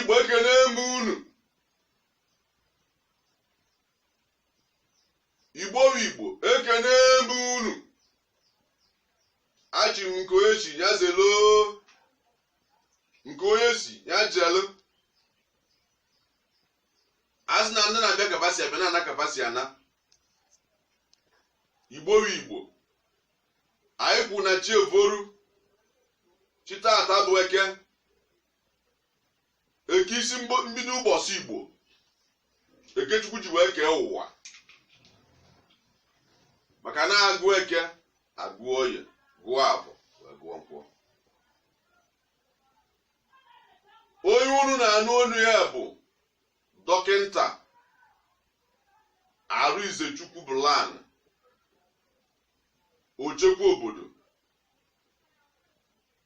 Igbo, ekene m unu. Igbo bụ Igbo, ekene m unu. Achị m nke onye si ya zelo, nke onye si ya jelu. A sị na ndị na-abịa ka fa si abịa, na-ana ka fa si ana. Igbo bụ Igbo, anyị kwu na chi evoru, chi tata bụ Eke, Eke isi mbido ụbọchị Igbo, Eke Chukwu ji wee kee ụwa, maka na agụ Eke, agụọ Oye, gụọ Afọ, wee gụọ Nkwọ. Onye unu na-anụ olu ya bụ Dọkịnta Arụizechukwu Blan, ochekwa obodo,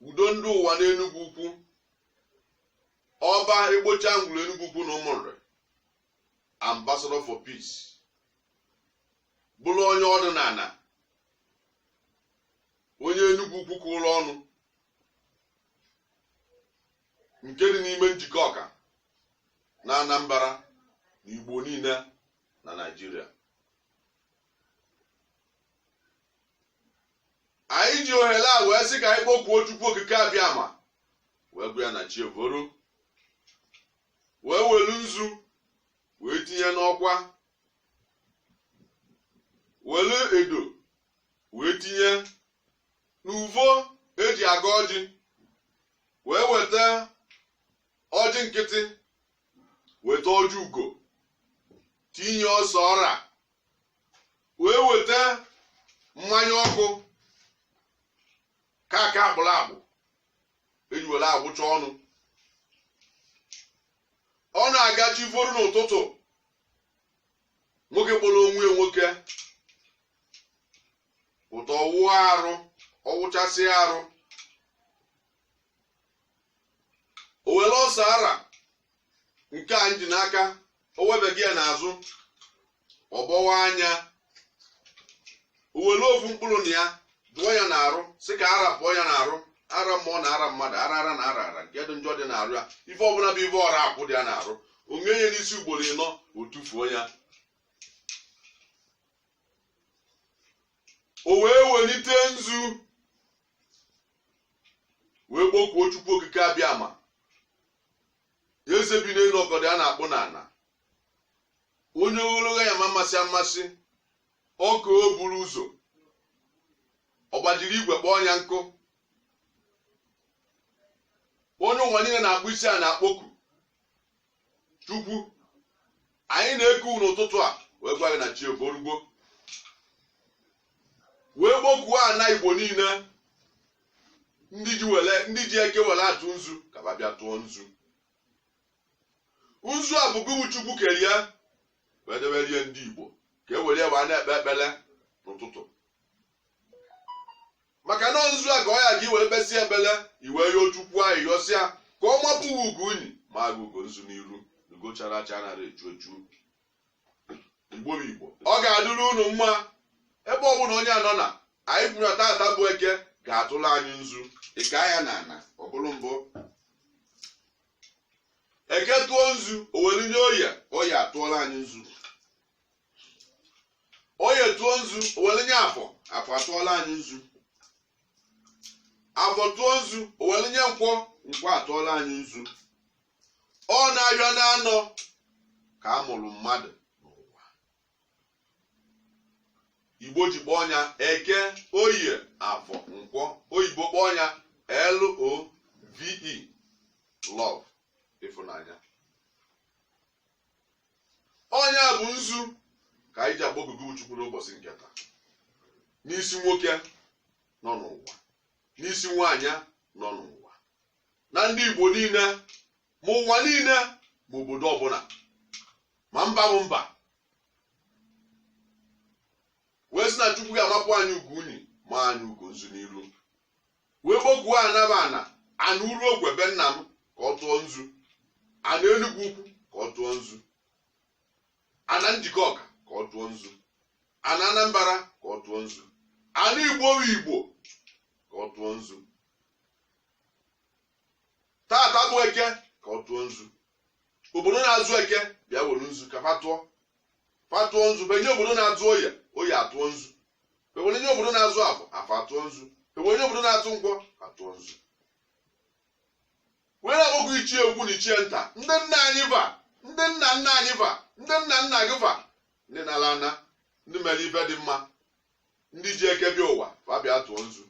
udo ndị ụwa n'Enugwu Ukwu, ọba Egbocha Ngwuru Enugwu Ukwu na Ụmụnri, ambassador for peace, bụrụ onye ọdịnala, onye Enugwu Ukwu kụrụ ọnụ nke dị n'ime Njikọka na Anambra na Igbo niile na Naịjirịa. Anyị ji ohere a wee sị ka anyị kpọkuo Chukwu Okike Abịama, wee gwa ya na chi evoro, wee welu nzu wee tinye n'ọkwa, welu edo wee tinye n'uvo eji agọ ọjị, wee weta ọjị nkịtị, weta ọjị ugo, tinye ose ọra, wee weta mmanya ọkụ ka aka akpụrụ akpụ eji were agwụcha ọnụ. Ọ na-aga chi voru n'ụtụtụ, nwoke kpọrọ onwe ya nwoke pụta, ọwụọ arụ, ọwụchasị arụ, o were ọsọ ara nke a ji n'aka, o webeghị ya n'azụ, ọ bọwa anya, o were ofu mkpụrụ na ya dụọ ya n'arụ, sị ka ara pụọ ya n'arụ, ara mmụọ na ara mmadụ, ara ara na ara ara nke dị njọ dị n'arụ ya, ife ọbụla bụ ife ọra akwụ dị ya n'arụ, onye ya n'isi ugboro ịnọ, o tufuo ya. O wee welite nzu wee kpọkuo Chukwu Okike Abịama, eze bi n'elu ọgọdọ a na-akpụ n'ala, onye ogologo ya ma mmasị amasị, ọka o buru ụzọ, ọ gbajiri igwe kpọọ ya nkụ, onye ụwa niile na-akpụ isi a na-akpọku Chukwu. Anyị na-eku n'ụtụtụ a wee gwa gị na chi evorugwo, wee kpọkuo ana Igbo niile, ndị ji wele, ndị ji eke were atụ nzu, ka ba bịa tụọ nzu. Nzu a bụ gịwụ Chukwu kere ya wee deberie ndị Igbo ka e were ya wee na-ekpe ekpere n'ụtụtụ, maka na nzu a ka ọ ya gị were kpesị ekpere, iwee yọọ Chukwu ahụ, yọsịa ka ọ mapụ ugo unyi ma agụ ugo nzu n'iru, ugo chara acha nara echu echu. Igbo bụ Igbo, ọ ga-adịrị unu mma ebe ọ bụla onye anọ na anyị kwuru na tata bụ Eke ga-atụrụ anyị nzu ịka ya na ana, ọ bụrụ mbụ Eke tụọ nzu, o were nye Oye, Oye atụọla anyị nzu. Oye tụọ nzu, o were nye Afọ, Afọ atụọla anyị nzu. Afọ tụọ nzu, o were nye Nkwọ, Nkwọ atụọla anyị nzu. Ọ na-abịa na-anọ ka a mụrụ mmadụ n'ụwa. Igbo ji kpọọ ya Eke, Oye, Afọ, Nkwọ. Oyibo kpọọ ya Love, love, ịfụnanya. Onye a bụ nzu ka anyị ji akpọkugo Chukwu n'ụbọchị nke taa, n'isi nwoke nọ n'ụwa, n'isi nwaanyị nọ n'ụwa, na ndị Igbo niile, ma ụwa niile, ma obodo ọbụla, ma mba bụ mba, wee sị na Chukwu ga-amapụ anyị ugo unyi, ma anyị ugo nzu n'iru, wee kpọkuo anaba ana ana uru ogwe be nna m ka ọ tụọ nzu, ana Enugwu Ukwu ka ọ tụọ nzu, ana Njikọka ka ọ tụọ nzu, ana Anambra ka ọ tụọ nzu, ana Igbo Igbo ka ọ tụọ nzu, tata bụ Eke ka ọ tụọ nzu. Obodo na-azụ Eke bịa were nzu ka fa tụọ, fa tụọ nzu, fe nye obodo na-azụ Oye, Oye atụọ nzu, fe were nye obodo na-azụ Afọ, Afọ atụọ nzu, fe were nye obodo na-atụ Nkwọ, atụọ nzu. Wee na-akpọkọ ichie ukwu na ichie nta, ndị nna anyị va, ndị nna nna anyị va, ndị nna nna gị va, ndị nara ana, ndị mere ife dị mma, ndị ji Eke bịa ụwa, fa bịa tụọ nzu.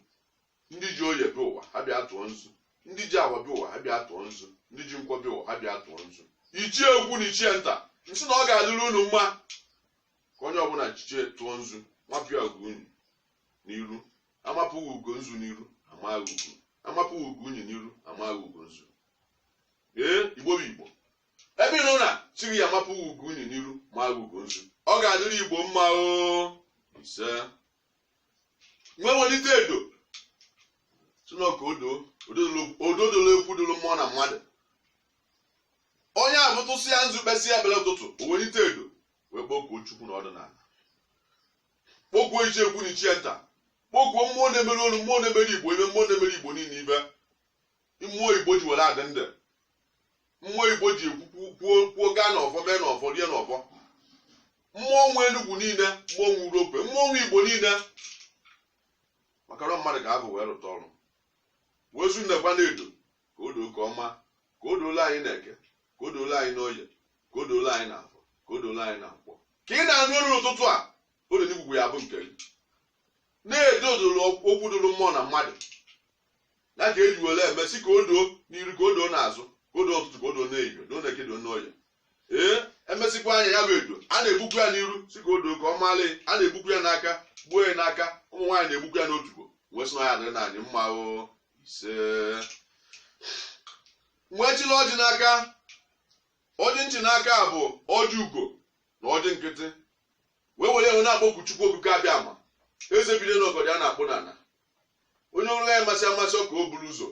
Ndị ji Oye bịa ụwa, ha bịa tụọ nzu. Ndị ji Afọ bịa ụwa, ha bịa tụọ nzu. Ndị ji Nkwọ bịa ụwa, ha bịa tụọ nzu. Ichie ukwu na ichie nta, m sị na ọ ga-adịrị unu mma ka onye ọbụla jichie tụọ nzu, mapịa ugo unyi n'iru. Amapụghị ugo nzu n'iru, amaghị ugo. Amapụghị ugo unyi n'iru, amaghị ugo nzu. Ee, Igbo bụ Igbo. Ebe ị nọ na chi gị ya amapụghị ugo unyi n'iru, maghị ugo nzu. Ọ ga-adịrị Igbo mma o. Ise. Nwee welite edo si na ka odo ododolo ekwu dolo mmụọ na mmadụ. Onye abụ tụsịa nzu, kpesịa ekpere ụtụtụ, o welite edo wee kpọkuo Chukwu na ọdịnala, kpọkuo ichie ukwu na ichie nta, kpọkuo mmụọ na-emere olu, mmụọ na-emere Igbo ibe, mmụọ na-emere Igbo niile ibe, mmụọ Igbo ji were adị ndụ, mmụọ Igbo ji ekwu kwuo kwuo, gaa n'ọfọ, mee n'ọfọ, rie n'ọfọ, mmụọ nwe Enugwu niile, mmụọ nwe Urokwe, mmụọ nwe Igbo niile, maka na mmadụ ga-abụ wee rụta ọrụ wee zu nnekwa na-edo ka o doo ka ọma, ka o doola anyị na Eke, ka o doola anyị n'Oye, ka o doola anyị n'Afọ, ka o doola anyị na Nkwọ. Ka ị na-anụ olu n'ụtụtụ a, odo n'igwugwu ya bụ nke gị na-edo doro okwu doro mmụọ na mmadụ ya ka eji were eme si ka o doo n'iru, ka o doo n'azụ, ka o doo ụtụtụ, ka o doo n'ehihie, doo n'Eke, doo n'Oye. Ee, emesịkwa anya ya bụ edo a na-egbukwu ya n'iru, si ka o doo ka ọ malị. A na-egbukwu ya n'aka, gbuo ya n'aka. Ụmụ nwaanyị na-egbukwu ya n'otubo, wee sị na ya dịrị na anyị mma o. Ise. Nwee chila ọjị n'aka. Ọjị nchi n'aka bụ ọjị ugo na ọjị nkịtị, wee were ewe na-akpọku Chukwu Okike Abịama, eze bido n'ọgọdọ a na-akpụ n'ala, onye ọrụ ya amasị amasị ka o buru ụzọ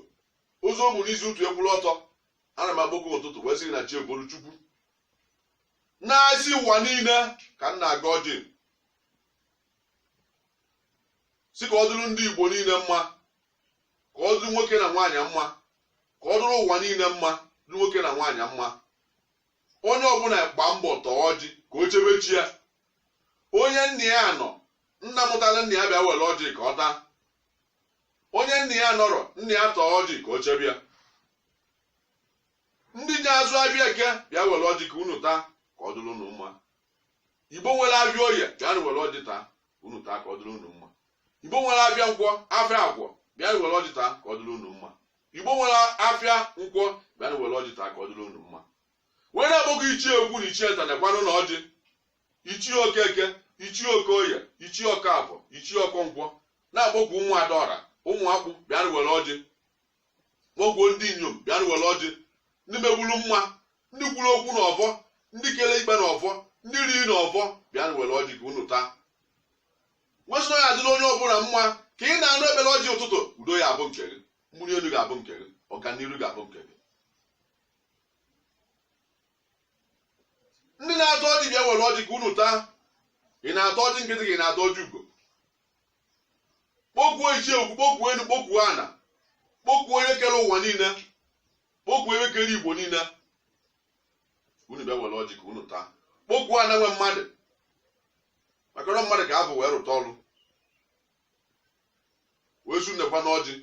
ụzọ o gburu n'izu ụtụ ekwuru ọtọ. Ana m akpọku ụtụtụ wee sị na chi ebolu Chukwu na-asị ụwa niile ka m na-aga ọjị, sị ka ọ dịrị ndị Igbo niile mma, ka ọ dịrị nwoke na nwaanyị mma, ka ọ dịrị ụwa niile mma, dịrị nwoke na nwaanyị mma. Onye ọbụla gbaa mbọ tọọ ọjị ka o chebe chi ya. Onye nna ya nọ, nna mụtara nna ya bịa were ọjị ka ọ taa. Onye nna ya nọrọ, nna ya tọọ ọjị ka o chebe ya. Ndị ji azụ abịa Eke bịa were ọjị ka unu taa ka ọ dịrị unu mma. Igbo nwere abịa Oye bịa were ọjị taa unu taa ka ọ dịrị unu mma. Igbo nwere abịa Nkwọ, afịa Akwọ bịa were ọjị taa ka ọ dịrị unu mma. Igbo nwere afịa Nkwọ bịa were ọjị taa ka ọ dịrị unu mma. Wee na-akpọkọ ichie ukwu na ichie nta, nekwanụ na ọjị. Ichie Okeke, ichie Okoye, ichie Okafọ, ichie Okonkwo, na-akpọkwu ụmụ Adaọra, ụmụ akpụ bịa were ọjị. Kpọkwuo ndị inyom bịa were ọjị. Ndị megburu mma, ndị kwuru okwu n'ọfọ, ndị kele ikpe n'ọfọ, ndị riri n'ọfọ bịa were ọjị ka unu taa. Nwesịrị ya adịla onye ọbụla mma. Ka ị na-anụ ekpere ọjị ụtụtụ, udo ya abụ nke gị, mmiri elu ga-abụ nke gị, ọganiru ga-abụ nke gị. Ndị na-atọ ọjị bịa were ọjị ka unu taa. Ị na-atọ ọjị nkịtị ka ị na-atọ ọjị ugo? Kpọkwuo ichie ukwu, kpọkwuo elu, kpọkwuo ana, kpọkwuo onye kere ụwa niile, kpọkwuo onye kere Igbo niile, unu bịa were ọjị ka unu taa. Kpọkwuo ana nwe mmadụ, maka na mmadụ ka abụ wee rụta ọrụ wee zu. Nekwa n'ọjị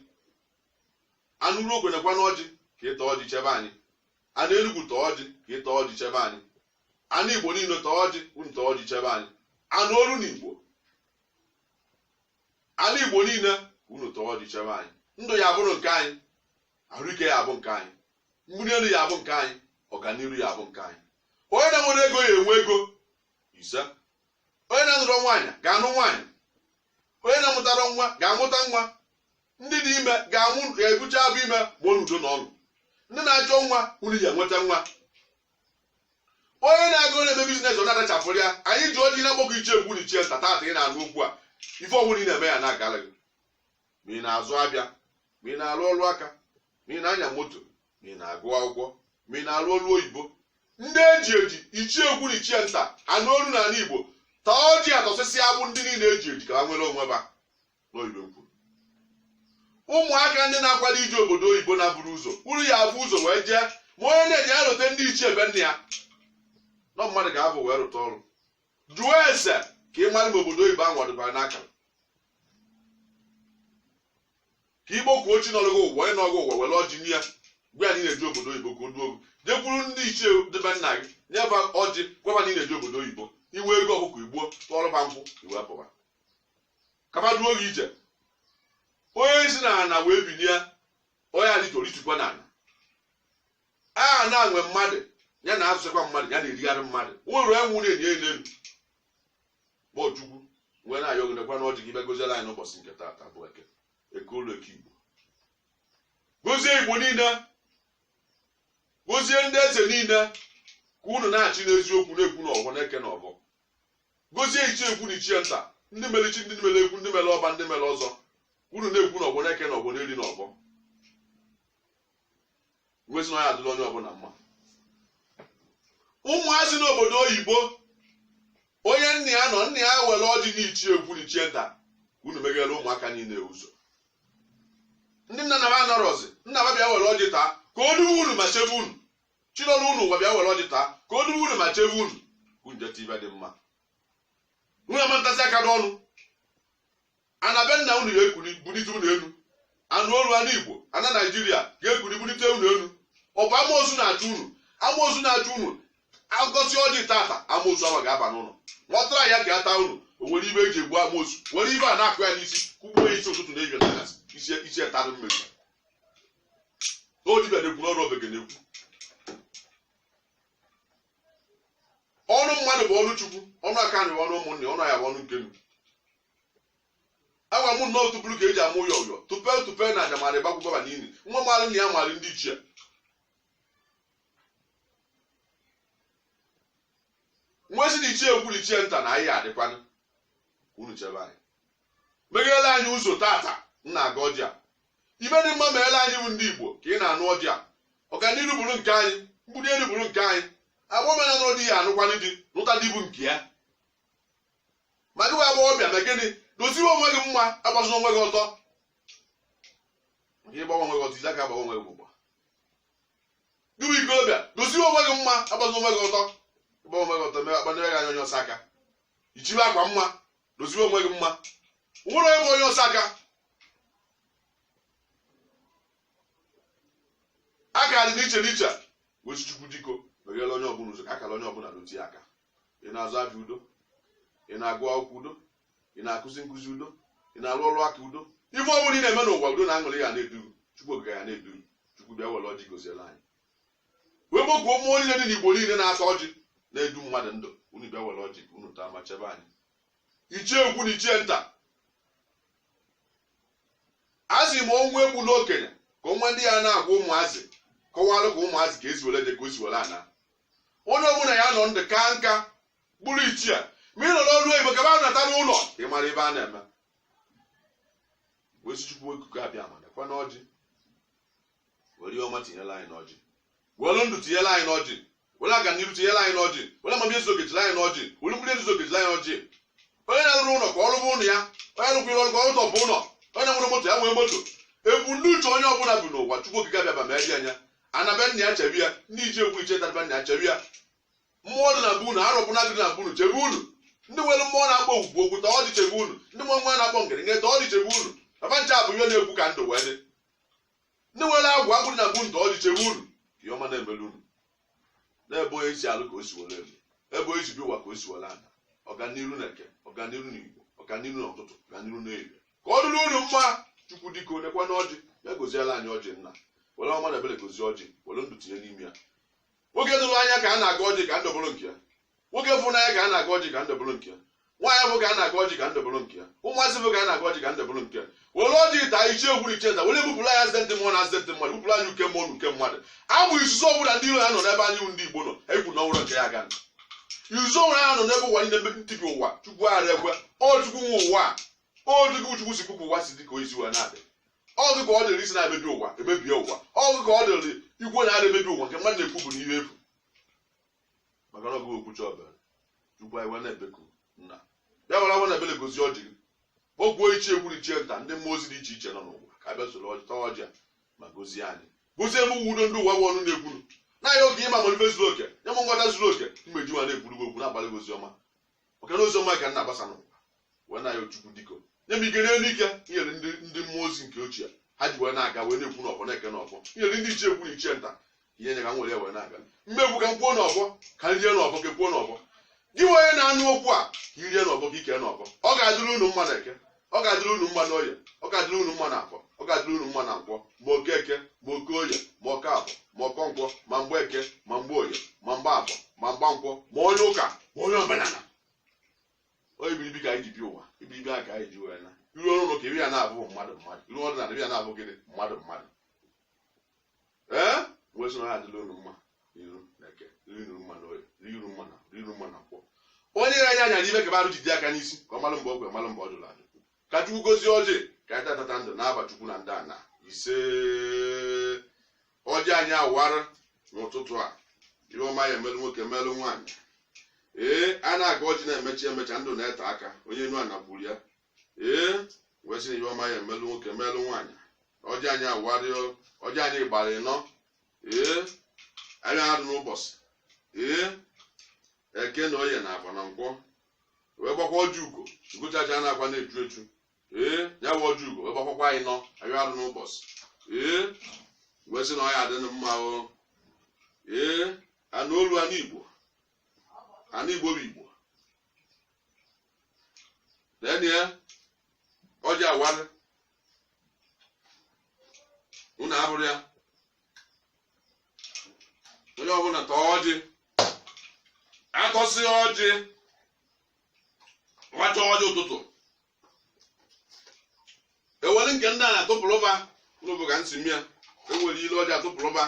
anụ ruo okwe, nekwa n'ọjị ka ịta ọjị chebe anyị. Anụ Enugwu tọọ ọjị ka ịta ọjị chebe anyị. Anụ Igbo niile tọọ ọjị, unu tọọ ọjị chebe anyị. Anụ olu na Igbo, anụ Igbo niile, unu tọọ ọjị chebe anyị. Ndụ ya abụrụ nke anyị, ahụike ya abụ nke anyị, mmiri elu ya abụ nke anyị, ọganiru ya abụ nke anyị. Onye na-enwere ego ya enwe ego. Ise. Onye na-anụrụ nwaanyị ga-anụ nwaanyị, onye na-amụtara nwa ga-amụta nwa, ndị dị ime ga-amụ, ga-ebucha abụ ime ma n'udo na ọṅụ. Ndị na-achọ nwa, unu ya enweta nwa. Onye na-agụ na-eme business ọ na-adachapụrụ ya. Anyị ji ọjị na-akpọkọ ichie ukwu na ichie nta. Taata ị na-anụ okwu a, ife ọbụla ị na-eme ya na-agara gị, ma ị na-azụ abịa, ma ị na-arụ ọrụ aka, ma ị na-anya moto, ma ị na-agụ akwụkwọ, ma ị na-arụ ọrụ oyibo. Ndị eji eji, ichie ukwu na ichie nta, anụ olu n'ala Igbo, taa ọjị atọsịsị agbụ ndị niile eji eji ka ha nwere onwe ba n'oyibo kwuru. Ụmụaka ndị na-akwado ije obodo oyibo na-buru ụzọ uru ya abụ ụzọ wee jee Ma onye na-eji ya rute ndị ichie be nna ya nọ, mmadụ ga-abụ wee rụta ọrụ. Jụọ ese ka ị mara ma obodo oyibo ahụ ọ dịkwara n'akara ka igbo kwuo chi nọrọ gị ụwa. Onye nọgụ ụwa were ọjị nye ya, gwa ya na ị na-eji obodo oyibo ka o duo gị. Jekwuru ndị ichie debe nna gị, nyeba ọjị, gwaba na ị na-eji obodo oyibo, iwe ego ọkụkọ igbuo tụọrọ ba nkwụ iwe pụba kaba duo gị ije. Onye si na ana wee binie, onye alito ritukwa na ana a na-nwe mmadụ ya na-azụchakwa mmadụ, ya na-erigharị mmadụ nwere enwu na-enye elu elu. Ma Chukwu nwee na-ayọ gị, nekwa na ọjị gị, bịa goziere anyị n'ụbọchị nke taata bụ Eke, Eke ụlọ, Eke Igbo. Gozie Igbo niile, gozie ndị eze niile, ka unu na-achị n'eziokwu, na-ekwu n'ọgbọ, na-eke n'ọgbọ. Gozie ichie ekwu na ichie nta, ndị mere chi, ndị mere ekwu, ndị mere ọba, ndị mere ọzọ, ka unu na-ekwu n'ọgbọ, na-eke n'ọgbọ, na-eri n'ọgbọ. Nwesị na ọ ya adịla onye ọbụla mma. Ụmụazị n'obodo oyibo, onye nna ya nọ, nna ya were ọjị na ichie ekwu na ichie nta, ka unu meghere ụmụaka niile ụzọ. Ndị nna na ha nọrọzi, nna ha bịa were ọjị taa ka o duwe unu ma chebe unu. Chinọrụ unu ụwa bịa were ọjị taa ka o duwe unu ma chebe unu, ka unu jeta ibe dị mma. Unu ama ntasị aka n'ọnụ ana be nna unu ga-ekuli bulite unu elu. Anụ olu anụ Igbo, ana Naijiria ga-ekuli bulite unu elu. Ọ bụ amoosu na-achụ unu, amoosu na-achụ unu. Agọzi ọjị tata, amoosu ahụ ga-aba n'ụlọ nwatara ya ka ata unu. O nwere ibe eji egbu amoosu, were ibe a na-akụ ya n'isi, kụgbuo ya isi ụtụtụ na ehihie na anyasị, isi isi etadụ mmiri. O dibịa na-ekwu n'ọrụ, ofeke na-ekwu. Ọnụ mmadụ bụ ọnụ Chukwu, ọnụ aka nri bụ ọnụ ụmụnne, ọnụ ya bụ ọnụ nke nu. Agwa m nnọọ tụpụrụ ka eji amụ ya ụyọ tupe tupe na ajamarị gbakwụkwọ n'ili nwa maalị nna ya maalị ndị ichie. Nwesị na ichie ekwuru ichie nta na anyị adịkwanụ, unu chebe anyị, megheela anyị ụzọ tata. M na-aga ọjị a, ibe dị mma meela anyị bụ ndị Igbo ka ị na-anụ ọjị a. Ọganiru bụrụ nke anyị, mgbuli elu bụrụ nke anyị. Agbọmena nụrụ di ya anụkwanụ di, nụta di bụ nke ya. Ma gị wee agbọghọbịa, ma gịnị, doziwe onwe gị mma, agbazina onwe gị ọtọ, maka ịgbawa onwe gị ọtọ, iji aka agbawa onwe gị gbụgba. Gị bụ ikorobịa, doziwe onwe gị mma, agbazina onwe gị ọtọ. Ịgbawa onwe gị ọtọ, mee akpanere gị anya onye ọsọ aka. Ichiwe akwa mma, doziwe onwe gị mma. Nwere onye bụ onye ọsọ aka aka dị n'iche n'iche. Wesi Chukwu diko meghere onye ọbụla ụzọ ka akara onye ọbụla dotie aka. Ị na-azụ afịa udo, ị na-agụ akwụkwọ udo, ị na-akụzi nkụzi udo, ị na-arụ ọrụ aka udo, ife ọbụla ị na-eme n'ụwa, udo na aṅụrị ya na-edugu. Chukwu okike ya na-edugu. Chukwu bịa were ọjị goziela anyị, wee gbokwuo mmụọ niile dị n'Igbo niile na-ata ọjị na-edu mmadụ ndụ. Unu bịa were ọjị ka unu taa ma chebe anyị. Ichie ukwu na ichie nta, a sị m ọnwụ egbu n'okenye ka ọnwa ndị ya na-agwa ụmụazị, kọwalụ ka ụmụazị ka esi were je ka o si were ana. Onye ọbụla ya nọ ndụ ka nka bụrụ ichie, ma ị nọ n'ọrụ oyibo, ka ba nata n'ụlọ ka ị mara ebe a na-eme. Wee sị Chukwu okuke abịa ma nekwa n'ọjị, were ihe ọma tinyela anyị n'ọjị, were ndụ tinyela anyị n'ọjị, were aganiru tinyela anyị n'ọjị, were amamihe ezu oke jiri anyị n'ọjị, were mkpụrụ ezu oke jiri anyị n'ọjị. Onye na-arụrụ ụlọ ka ọ rụba ụlọ ya, onye rụkwere ọrụ ka ọ rụtọpụ ụlọ, onye na-nwere moto ya nwee moto. Ebumnuche onye ọbụla bi n'ụwa, Chukwu okike abịa ba mee ya anya. Anabe nna ya chebe ya, ndị ichie ekwu ichie tata nna ya chebe ya, mmụọ dị na be unu, arọpụna dị na be unu chebe unu, ndị nwere mmụọ na-akpọ ogwugwu ogwu ta ọjị chebe unu, ndị nwe nwa na-akpọ ngịrịngịrị ta ọjị chebe unu. Papa nche bụ ihe na-ekwu ka ndụ wee dị. Ndị nwere agwụ agwụ dị na be unu ta ọjị chebe unu, ka ihe ọma na-emelu unu. N'ebe onye si alụ ka o si were elu, ebe onye si bi ụwa ka o si were ana. Ọganiru na Eke, ọganiru na Igbo, ọganiru na ụtụtụ, ọganiru na ehihie, ka ọ dịrị unu mma. Chukwu dike onekwa n'ọjị ya goziela anyị ọjị nna, were ọma na ebere gozie ọjị, were ndụ tinye n'ime ya. Nwoke dụrụ anya ka a na-aga ọjị ka ndụ bụrụ nke ya, nwoke fụ n'anya ka a na-aga ọjị ka ndụ bụrụ nke ya, nwaanyị bụ ka a na-aga ọjị ka ndụ bụrụ nke ya, ụmụazị bụ ka a na-aga ọjị ka ndụ bụrụ nke ya. Were ọjị taa ichie egwuru ichie nta, were ebupụrụ anyị azịza ndị mmụọ na azịza ndị mmadụ, bupụrụ anyị uke mmụọ na uke mmadụ. Amụ izuzu ọbụla ndị iro ha nọ n'ebe anyị ndị Igbo nọ, ekwu na ọnwụrụ nke ya aga. Izuzu ọbụla ha nọ n'ebe ụwa niile ntibi ụwa, Chukwu aghara ekwe. Ọ Chukwu nwe ụwa, ọ Chukwu Chukwu si kwupụ ụwa si dị ka o isi wee na-adị. Ọ dị ka ọ dịrị isi na-emebi ụwa emebie ụwa, ọ dị ka ọ dịrị ikwu na-adị emebi ụwa nke mmadụ na-ekwu bụ n'ihe efu, maka na ọ bụghị okwu chọọ Chukwu anyị wee na-ebeku nna ya were awa na ebele gozie ọjị gị, kpọkwuo ichie ekwuru ichie nta, ndị mmụọ ozi dị iche iche nọ n'ụwa ka abịa soro ọjị taa ọjị a ma gozie anyị, gozie ebe udo ndị ụwa bụ ọnụ na-ekwunu. Na ya oge ịma amamife zuru oke, nye m nghọta zuru oke, mmeji nwa na-ekwuru gị okwu, na-agbalị gị ozi ọma, maka na ozi ọma ka m na-agbasa n'ụwa. Wee na ya, Chukwu diko, nye m ike n'elu ike nyere ndị mmụọ ozi nke ochie ha ji wee na-aga, wee na-ekwu n'ọfọ, na-eke n'ọfọ, nyere ndị ichie ekwu na ichie nta ihe nye ka m were ya wee na-aga. Mmegbu ka m kwuo n'ọfọ, ka m rie n'ọfọ, ka ekwuo n'ọfọ. Gị onye na-anụ okwu a, ka i rie n'ọfọ, ka ike n'ọfọ. Ọ ga-adịrị unu mma na eke, ọ ga-adịrị unu mma n'oye, ọ ga-adịrị unu mma na afọ, ọ ga-adịrị unu mma na nkwọ, ma oke eke, ma oke oye, ma oke afọ, ma ọkọ nkwọ, ma mgbe eke, ma mgbe oye, ma mgbe afọ, ma mgba nkwọ, ma onye ụka, ma onye omenala. Onye ibiribi ka anyị ji bi ụwa, ibiribi a ka anyị ji wee na iru ọrụ ka ibi ya na-abụ mmadụ mmadụ, iru ọdịnala ibi ya na-abụ gịnị? Mmadụ mmadụ. Ee, wee sị na ya adịla unu mma iru na eke, iru mma na oye, iru mma na iru mma na nkwọ. Onye na-anya anya n'ibe ka arụ jide aka n'isi ka ọ malụ mgbe ọ kwe, malụ mgbe ọ jụrụ ajụ. Ka Chukwu gozie ọjị, ka anyị tatata ndụ na-aba Chukwu na ndị ana. Ise. Ọjị anyị awara n'ụtụtụ a, ihe ọma ya emelụ nwoke, melụ nwaanyị. Ee, a na-aga ọjị na-emechi emecha, ndụ na-ete aka onye enu ana kwuru ya. Ee, wee sị na ihe ọma ya emelụ nwoke, melụ nwaanyị. Ọjị anyị awarịọ, ọjị anyị gbara ịnọ. Ee, anyị adụ n'ụbọchị ee eke na oye na afọ na nkwọ, wee gbakwa ọjị ugo ugochacha na-akwa na-eju eju. Ee, ya bụ ọjị ugo wee gbakwakwa anyị nọ anyị adụ n'ụbọchị. Ee, wee sị na ọ ya adịnụ mma o. Ee, anụ olu anụ Igbo, anụ Igbo bụ Igbo. Lee ya, ọjị awarị unu abụrụ ya. Onye ọbụla tọọ ọjị, atọsị ọjị, wacha ọjị ụtụtụ, ewere nke ndị a na-atụpụrụba ụlọ ka nsị mịa, ewere ile ọjị atụpụrụba,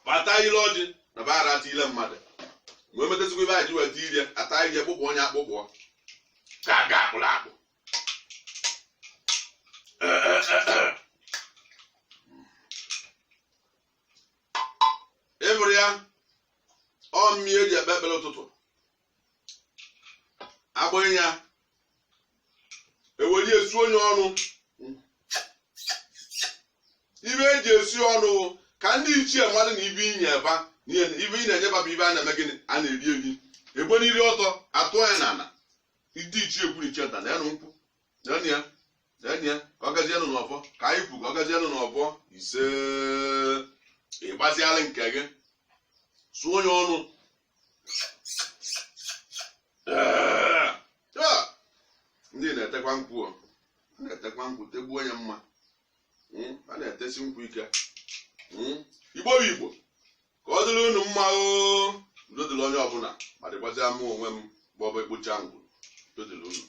bata ile ọjị na bara ata ile mmadụ, wee metazikwa ebe a ji weta ire ata ire kpụkpọ onye akpụkpọ ka aga akpụrụ akpụ. Ịbụrụ ya ọ mmiri eji ekpe ekpere ụtụtụ, agbanye ya, ewere esi onye ọnụ. Ibe eji esi ọnụ ka ndị ichie mmadụ na ibe inye eba, ibe ị na-enyeba bụ ibe a na-eme gịnị? A na-eri eri. Egbe n'iri ọtọ atụọ ya n'ala. Ndị ichie kwuru ichie nta na nkwụ na ya na ya, ka ọ gazienụ n'ọfọ, ka anyị kwu ka ọ gazienụ n'ọfọ. Ise, ị gbaziala nke gị, sụọ onye ọnụ. Ndị na-etekwa nkwụ, na-etekwa nkwụ, tegbuo onye mma, a na-etesi nkwụ ike. Igbo bụ Igbo, ka ọ dịrị unu mma o. Udo dịrị onye ọbụla, ma dịkwazịa mụ onwe m bụ ọba ekpocha ngwuru. Udo dịrị unu.